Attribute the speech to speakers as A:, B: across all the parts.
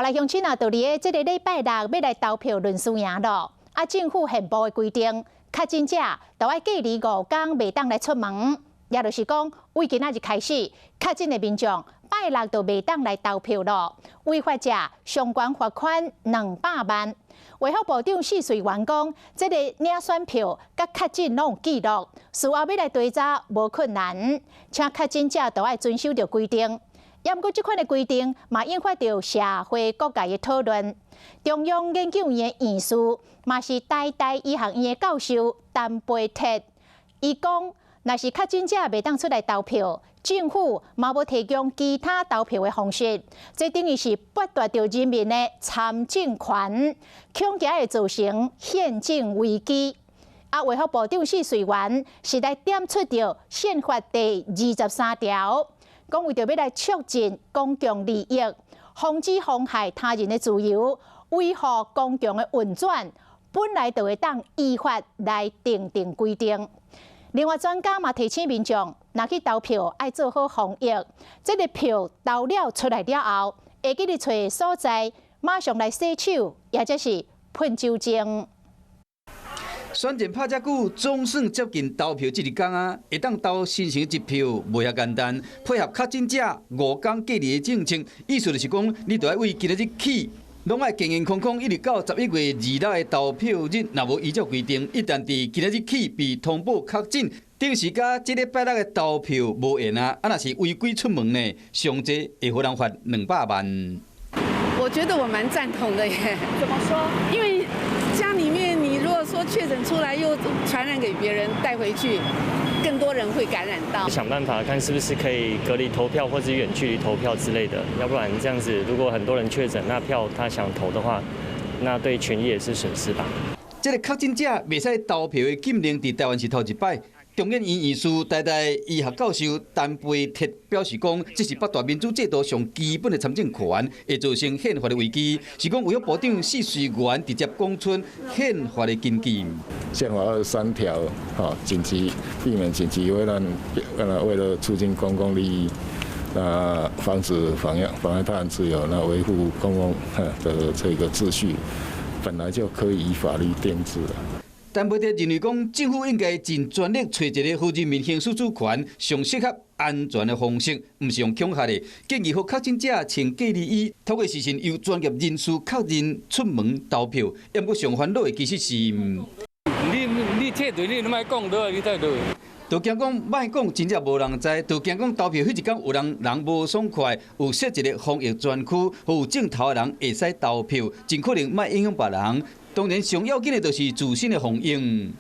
A: 來鄉親啊，到佇咧這个禮拜六欲來投票論輸贏囉。啊，政府憲報的規定，確診者都愛隔離5工，袂當來出門。也就是講，為今仔日開始，確診的民眾拜六就袂當來投票囉。違法者上懸罰款200萬。衛福部長謝瑞元講，這个領選票佮確診攏有記錄，事後欲來追查無困難，請確診者都愛遵守著規定。也毋過，這款的規定嘛引發著社會各界的討論。中央研究院的院士，嘛是台大醫學院的教授陳培哲，伊講，若是確診者袂當出來投票，政府嘛無提供其他投票的方式，這等於是剝奪著人民的參政權，恐驚會造成憲政危機。啊，衛福部長謝瑞元是來點出著憲法第23條。講為著欲來促進公共利益，防止妨害他人的自由，維護公共的運轉，本來就會當依法來訂定規定。另外，專家嘛提醒民眾，若去投票愛做好防疫，這个票投了出來了後，會記得揣所在，馬上來洗手，抑者是噴酒精。
B: 選戰拍遮久，總算接近投票這一工啊！會當投神聖一票，袂遐簡單。配合確診者5工隔離的政策，意思就是講，你著愛為今仔日起，攏愛健健康康，一直到11月2日的投票日。若無依照規定，一旦佇今仔日起被通報確診，等於是佮這禮拜六的投票無緣啊！啊，若是違規出門呢，上濟會予人罰200萬。
C: 我覺得我蠻贊同的耶。
D: 怎麼說？
C: 因為家裡面你如果說確診出來又傳染給別人帶回去，更多人會感染到。
E: 想辦法看是不是可以隔離投票或者遠距離投票之類的，要不然這樣子，如果很多人確診，那票他想投的話，那對權益也是損失吧。
B: 這个確診者袂使投票的禁令，佇台灣是頭一擺。中研院院士、台大醫學教授陳培哲表示講，這是剝奪民主制度上基本的參政權，會造成憲法的危機。是講衛福部長謝瑞元直接講出憲法的根據。
F: 憲法23條，哈，緊急避免緊急危難，為了促進公共利益，那防止妨礙他人自由，那維護公共的這個秩序，本來就可以以法律定制了。
B: 陳培哲認為講，政府應該盡全力揣一个予人民行使主權上適合安全的方式，毋是用恐嚇的。建議予確診者穿隔離衣，透過時辰由專業人士確認出門投票。毋過上煩惱的其實是，
G: 你態度你攏莫講落，你態度。
B: 就驚講莫講，真正無人知。就驚講投票彼一工有人人無爽快，有設一个防疫專區，予有症頭的人會使投票，真可能莫影響別人。當然，上要緊的就是自身的防疫。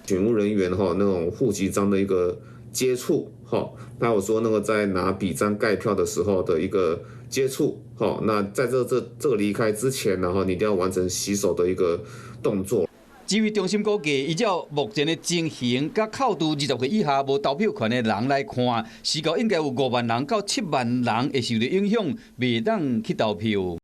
H: 選務人員哈，那種戶籍章的一個接觸哈，那我說那個在拿筆章蓋票的時候的一個接觸哈，那在這個離開之前，然後你一定要完成洗手的一個動作。
B: 指揮中心估計，依照目前的情形，佮扣除20歲以下無投票權的人來看，時到應該有5萬人到7萬人會受著影響，袂當去投票。